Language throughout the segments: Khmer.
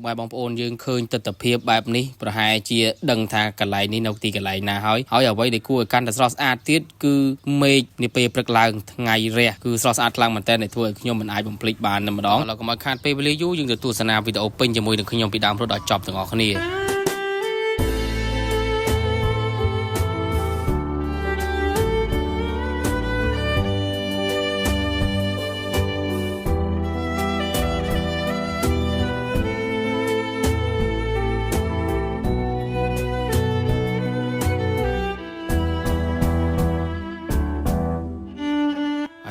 កម៉ែបងប្អូនយើងឃើញទស្សនភាពបែបនេះប្រហែលជាដឹងថាកន្លែងនេះនៅទីកន្លែងណាហើយហើយអ្វីដែលគួរឲ្យកាន់តែស្រស់ស្អាតទៀតគឺមេឃនាពេលព្រឹកឡើងថ្ងៃរះគឺស្រស់ស្អាតខ្លាំងមែនទែនដែលធ្វើឲ្យខ្ញុំមិនអាចបំភ្លេចបានតែម្ដងឥឡូវកុំឲ្យខាតពេលវេលាយូរយើងទៅទស្សនាវីដេអូពេញជាមួយនឹងខ្ញុំពីដើមរហូតដល់ចប់ទាំងអស់គ្នា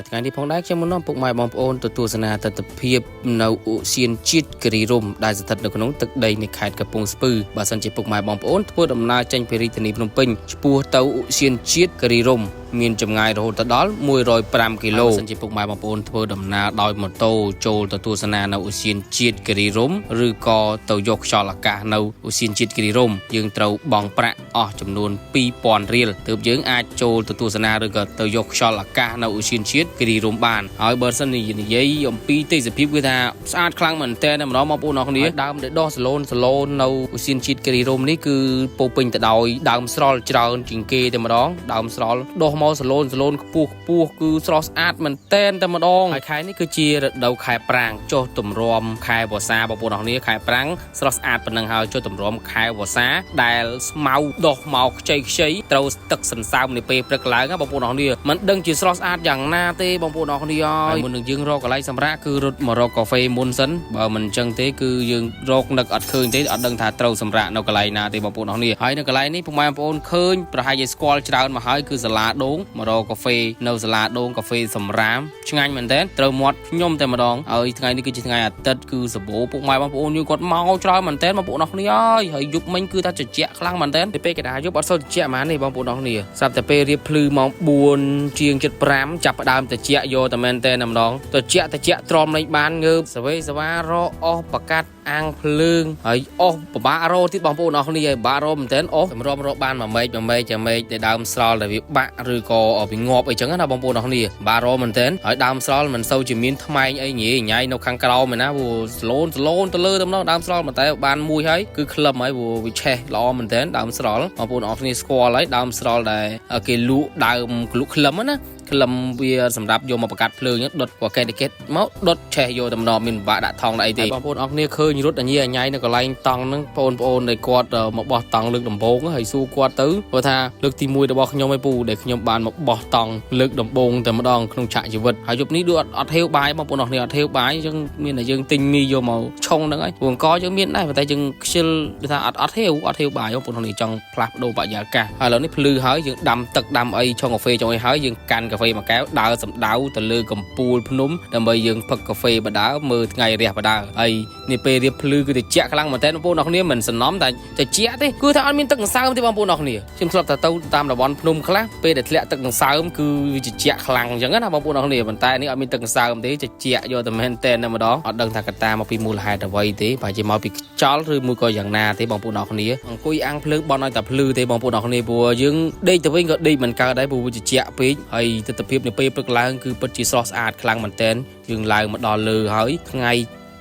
ហើយថ្ងៃនេះផងដែរខ្ញុំមកនាំពុកម៉ែបងប្អូនទៅទស្សនាទស្សនភាពនៅឧទ្យានជាតិគិរីរម្យដែលស្ថិតនៅក្នុងទឹកដីនៃខេត្តកំពង់ស្ពឺបើសិនជាពុកម៉ែបងប្អូនធ្វើដំណើរចេញពីរាជធានីភ្នំពេញឆ្ពោះទៅឧទ្យានជាតិគិរីរម្យមានចម្ងាយរហូតដល់105គីឡូបើសិនជាពុកម៉ែបងប្អូនធ្វើដំណើរដោយម៉ូតូចូលទៅទស្សនានៅឧទ្យានជាតិគិរីរម្យឬក៏ទៅយកខ្យល់អាកាសនៅឧទ្យានជាតិគិរីរម្យយើងត្រូវបង់ប្រាក់អស់ចំនួន2000រៀលទើបយើងអាចចូលទៅទស្សនាឬក៏ទៅយកខ្យល់អាកាសនៅឧទ្យានជាតិគិរីរម្យបានហើយបើសិនជានិយាយអំពីទេសភាពគឺថាស្អាតខ្លាំងមែនទែនតែម្ដងបងប្អូនអរគ្នាដើមដែលដោះសឡូនសឡូននៅឧទ្យានជាតិគិរីរម្យនេះគឺពោពេញទៅដោយដើមស្រល់ច្រើនជាងគេតែម្ដងដើមស្រល់ដោះមកសឡូនសឡូនខ្ពស់ខ្ពស់គឺស្រស់ស្អាតមែនទែនតែម្ដងហើយខែនេះគឺជារដូវខែប្រាំងចុះទម្រាំខែវស្សាបងប្អូនអរគ្នាខែប្រាំងស្រស់ស្អាតប៉ុណ្ណឹងហើយចុះទម្រាំខែវស្សាដែលស្មៅដោះមកខ្ចីខ្ចីត្រូវទឹកសន្សើមនៅពេលព្រឹកឡើងណាបងប្អូនអរគ្នាមិនដឹងជាស្រស់ស្អាតយ៉ាងណាទេបងប្អូនអរគ្នាហើយមុននឹងយើងរកកន្លែងសម្រាកគឺរត់មករកកាហ្វេមុនសិនបើមិនអញ្ចឹងទេគឺយើងរកនឹកអត់ឃើញទេអត់ដឹងថាត្រូវសម្រាកនៅកន្លែងណាទេបងប្អូនអរគ្នាហើយនៅកន្លែងនេះពុកម៉ែបងប្អូនឃើញប្រហែលជាស្គាល់ច្រើនមកហើយគឺសាលាដូងមករកកាហ្វេនៅសាលាដូងកាហ្វេសម្រាមឆ្ងាញ់មែនទែនត្រូវមាត់ខ្ញុំតែម្ដងហើយថ្ងៃនេះគឺជាថ្ងៃអាទិត្យគឺសបោពុកម៉ែបងប្អូនយើងគាត់មកច្រើនមែនទែនបងប្អូនអរគ្នាហើយហើយយប់មិញគឺថាត្រជាក់ខ្លាំងមែនទែនទៅពេលកណ្ដាលយប់អត់សូវត្រជាក់ហ្មងនេះបងប្អូនអរគ្នាស្រាប់តែពេលរៀបភ្លឺម៉ោង4ជាង7:05ចាប់ផ្ដើមត្រជាក់យកតែមែនទែនតែម្ដងត្រជាក់ត្រជាក់ទ្រាំលេងបានងើបសវេសវ៉ារកអស់ប្រកាត់អាំងភ្លើងហើយអស់ពិបាករោទៀតបងប្អូនអរគ្នាហើយពិបាករោមែនទែនអស់សម្រាប់រកបានមួយមែកមួយមែកមួយមែកដែលដើមស្រល់ដែលវាបាក់ឬក៏វាងាប់អីចឹងណាបងប្អូនអរគ្នាពិបាករោមែនទែនហើយដើមស្រល់មិនសូវជាមានថ្មែងអីញ៉ៃញ៉ៃនៅខាងក្រោមឯណាព្រោះស្លូនស្លូនទៅលើតែម្ដងដើមស្រល់ប៉ុន្តែបានមួយហើយគឺក្លឹមហើយព្រោះវាឆេះល្អមែនទែនដើមស្រល់បងប្អូនអរគ្នាស្គាល់ហើយដើមស្រល់ដែលគេលក់ដើមលក់ក្លឹមណាក្លឹមវាសម្រាប់យកមកបង្កាត់ភ្លើងដុតកកេតកេតមកដុតឆេះយកតែម្ដងមានពិបាកដាក់ថងដាក់អីទេបងប្អូនអរគ្នាឃើញរត់អញញ៉ៃនៅកន្លែងតង់ហ្នឹងបងប្អូនដែលគាត់មកបោះតង់លើកដំបូងហើយសួរគាត់ទៅគាត់ថាលើកទី1របស់ខ្ញុំឯពូដែលខ្ញុំបានមកបោះតង់លើកដំបូងតែម្ដងក្នុងឆាកជីវិតហើយយប់នេះដូចអត់ហេវបាយបងប្អូនអរគ្នាអត់ហេវបាយអញ្ចឹងមានតែយើងទិញមីយកមកឆុងហ្នឹងហើយព្រោះអង្គយើងមានដែរប៉ុន្តែយើងខ្ជិលថាអត់អត់ហេវអត់ហេវបាយបងប្អូនអរគ្នាចង់ផ្លាស់ប្ដូរបរិយាកាសហើយឥឡូវនេះភ្លឺហើយយើងដាំទឹកដាំអីឆុងកាហ្វេចុងអីហើយយើងកាន់កាហ្វេមួយកែវដើរសម្ដៅទៅលើកំពូលភ្នំដើម្បីយើងផឹកកាហ្វេបដើមើលថ្ងៃរះបដើហើយនេះពេលរៀបភ្លឺគឺត្រជាក់ខ្លាំងមែនតើបងប្អូនអរគ្នាមិនសំណំតែត្រជាក់ទេគឺថាអត់មានទឹកសន្សើមទេបងប្អូនអរគ្នាខ្ញុំធ្លាប់តែទៅតាមតំបន់ភ្នំខ្លះពេលដែលធ្លាក់ទឹកសន្សើមគឺវាត្រជាក់ខ្លាំងអញ្ចឹងណាបងប្អូនអរគ្នាប៉ុន្តែនេះអត់មានទឹកសន្សើមទេត្រជាក់យកតែមែនតើតែម្ដងអត់ដឹងថាកត្តាមកពីមូលហេតុអ្វីទេប្រហែលជាមកពីខ្យល់ឬមួយក៏យ៉ាងណាទេបងប្អូនអរគ្នាអង្គុយអាំងភ្លើងបន់ឲ្យតែភ្លឺទេបងប្អូនអរគ្នាព្រោះយើងដេកទៅវិញក៏ដេកមិនកើតដែរព្រោះវាត្រជាក់ពេកហើយទស្សនភាពនៅពេលព្រឹកឡើងគឺពិតជាស្រស់ស្អាតខ្លាំងមែនទែនយើងឡើងមកដល់លើហើយថ្ងៃ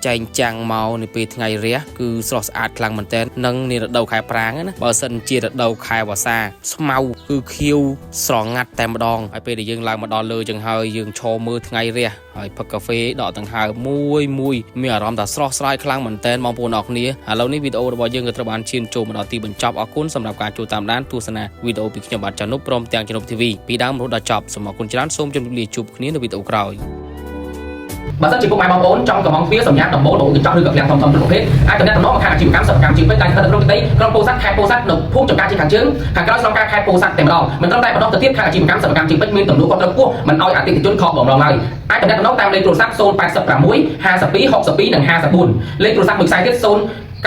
ចែងចាំងមកនៅពេលថ្ងៃរះគឺស្រស់ស្អាតខ្លាំងមែនទែននិងនារដូវខែប្រាំងណាបើសិនជារដូវខែវស្សាស្មៅគឺខៀវស្រងាត់តែម្ដងហើយពេលដែលយើងឡើងមកដល់លើចឹងហើយយើងឈរមើលថ្ងៃរះហើយផឹកកាហ្វេដកដង្ហើមមួយមួយមានអារម្មណ៍ថាស្រស់ស្រាយខ្លាំងមែនទែនបងប្អូនអរគ្នាឥឡូវនេះវីដេអូរបស់យើងក៏ត្រូវបានឈានចូលមកដល់ទីបញ្ចប់អរគុណសម្រាប់ការចូលតាមដានទស្សនាវីដេអូពីខ្ញុំបាទចានុព្រមទាំងចានុ TV ពីដើមរហូតដល់ចប់សូមអរគុណច្រើនសូមជម្រាបលាជួបគ្នានៅវីដេអូក្រោយ បើសិនជាពុកម៉ែបងប្អូនចង់កម្មង់ទ្វារសម្រាប់ដំបូលកញ្ចក់ឬក៏ឃ្លាំងធំៗគ្រប់ប្រភេទអាចទំនាក់ទំនងមកខាងអាជីវកម្មសិប្បកម្មជាងពេជ្រដែលស្ថិតនៅក្នុងទឹកដីក្រុងពោធិ៍សាត់ខេត្តពោធិ៍សាត់នៅភូមិចំការជាខាងជើងខាងក្រោយស្នងការខេត្តពោធិ៍សាត់តែម្ដងមិនត្រឹមតែប៉ុណ្ណោះទៅទៀតខាងអាជីវកម្មសិប្បកម្មជាងពេជ្រមានទំនួលខុសត្រូវខ្ពស់មិនឲ្យអតិថិជនខកបំណងឡើយអាចទំនាក់ទំនងតាមលេខទូរស័ព្ទ086 52 62និង54លេខទូរស័ព្ទមួយខ្សែទៀត097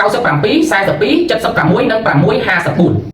42 76និង654។